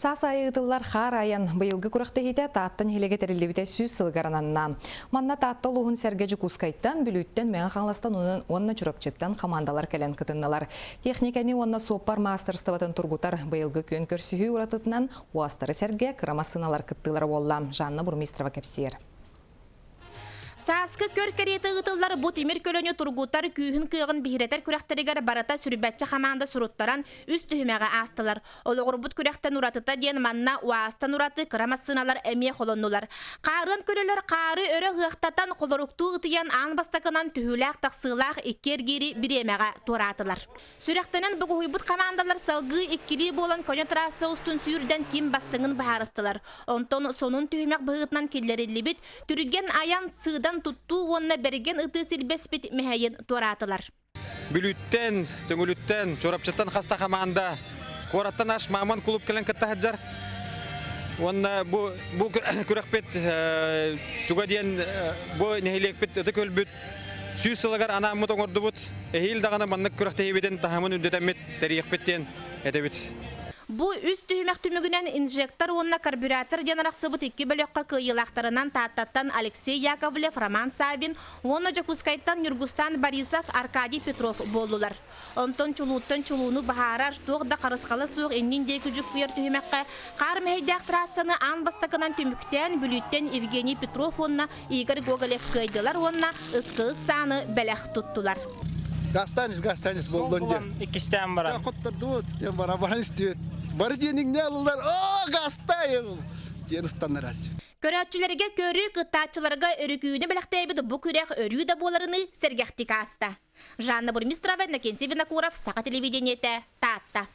Саас аайы ыытыллар хаар айан быйылгы күрэхтэһиитэ Таатта нэһилиэгэ тэриллибитэ 100 сылыгар ананна. Манна Таатта улууһун сэргэ Дьокуускайтан, Бүлүүттэн, Мэҥэ Хаҥаластан уонна Чурапчыттан хамаандалар кэлэн кытыннылар. Техникэни уонна суоппар маастарыстыбатын тургутар быйылгы күөн көрсүһүү уратытынан УАЗтары сэргэ кыра массыыналар кыттыылара буолла. Жанна Бурмистрова кэпсиэр. Сааскы көр кэриэтэ ыытыллар бу тимир көлөнү тургутар күүһүн-кыаҕын биһирэтэр күрэхтэригэр барыта сүрбэччэ хамаанда суруттаран үс түһүмэҕи аастылар. Олоҕурбут күрэхтэн уратыта диэн манна УАЗтан ураты кыра массыыналар эмиэ холоннулар. Хаарыан көлөлөр хаары өрө ыһыахтатан, холоруктуу ытыйан аан бастакынан түһүүлээх-тахсыылаах икки эргиири бириэмэҕэ туораатылар. Сүрэхтэнэн бугуһуйбут хамаандалар салгыы иккилии буолан көнө трасса устун сүүрдэн ким бастыҥын быһаарыстылар. Онтон сонун түһүмэх быһыытынан киллэриллибит түргэн айан, сыыдан туттуу уонна бэргэн ытыы силбэспит мэһэйин туораатылар. Бүлүүттэн, Төҥүлүттэн, Чурапчыттан хаста хамаанда куораттан аш Мамон клуб кэлэн кытта сылдьар. Уонна бу бу күрэхпит туга диэн бу нэһилиэкпит ытык өлбүт 100 сылыгар анааммыт оҥордубут. Эһиил даҕаны маннык күрэхтэһиибитин таһымын үрдэтэммит тэрийиэхпит диэн этэбит. Бу үс түһүмэх түмүгүнэн инжектор уонна карбюратор диэн арахсыбыт икки бөлөххө кыайыылаахтарынан Тааттаттан Алексей Яковлев, Роман Саввин уонна Дьокуускайтан Ньургустан Борисов, Аркадий Петров буоллулар. Онтон чулууттан чулууну баһаарар, туох да харысхала суох иннин диэки дьүккүйэр түһүмэххэ хаар мэһэйдээх трассаны аан бастакынан түмүктээн Бүлүүттэн Евгений Петров уонна Игорь Гоголев кыайдылар уонна ыскы сааны бэлэх туттулар. Гастанис, гастанис болдун диэн. Иккистээн баран. Хоттордубут диэн бара баран истибит. Бары диэн иҥнэ алылар. Оо, гастай! диэн ыстаннар Көрөөччүлэргэ көрүү, кыттааччыларга өрүкүүнү бэлэхтээбит бу күрэх өрүү да буоларыныы сэргэхтик ааста. Жанна Бурмистрова, Иннокентий Винокуров, Саха телевидениетэ, Таатта.